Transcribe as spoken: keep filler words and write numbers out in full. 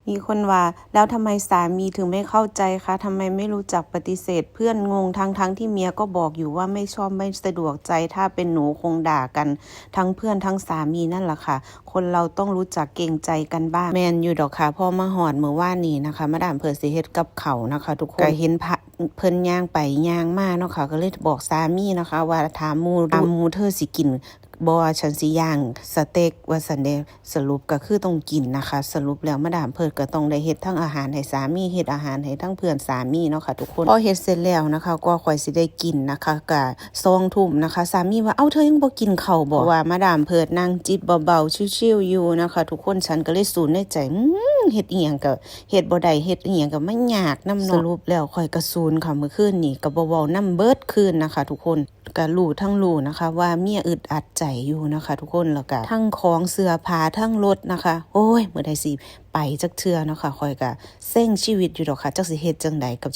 มีคนว่า แล้วทำไมสามีถึงไม่เข้าใจคะ ทำไมไม่รู้จักปฏิเสธเพื่อน งง ทั้งๆที่เมียก็บอกอยู่ว่าไม่ชอบ ไม่สะดวกใจ ถ้าเป็นหนูคงด่ากันทั้งเพื่อนทั้งสามีนั่นล่ะค่ะ คนเราต้องรู้จักเกรงใจกันบ้าง แม่นอยู่ดอกค่ะ พอมาฮอดมื้อวานนี้นะคะ มาดามเพิ่นสิเฮ็ดกับข้าวนะคะ ทุกคน ก็เห็นพะ เพิ่นย่างไปย่างมาเนาะค่ะ ก็เลยบอกสามีนะคะ ว่าถามหมู่ ถามหมู่เธอสิกินบ่ ฉันสิย่างสเต็กว่าซั่นเด้ สรุปก็คือต้องกินนะคะ สรุปแล้วมาดามเพิ่นก็ต้องได้เฮ็ดทั้งอาหารให้สามี เฮ็ดอาหารให้ทั้งเพื่อนสามีเนาะค่ะทุกคน พอเฮ็ดเสร็จแล้วนะคะ กว่าข้อยสิได้กินนะคะ ก็สองทุ่มนะคะ สามีว่า เอ้า เธอยังบ่กินข้าวบ่ เพราะว่ามาดามเพิ่นนั่งจิบเบาๆ ชิวๆ อยู่นะคะทุกคน ฉันก็เลยสูนในใจ อืม เฮ็ดอิหยังก็เฮ็ดบ่ได้ เฮ็ดอิหยังก็มายากนำเนาะ สรุปแล้วข้อยก็สูนค่ะ มื้อคืนนี้ก็บ่เว้านำเบิดคืนนะคะทุกคน ก็รู้ทั้งรู้นะคะ ว่าเมียอึดอัดใจอยู่นะคะทุกคน แล้วก็ทั้งของเสื้อผ้า ทั้งรถนะคะ โอ้ย มื้อใดสิไปจักเทื่อเนาะค่ะ ข้อยก็เซ็งชีวิตอยู่ดอกค่ะ จักสิเฮ็ดจั่งใดกับชี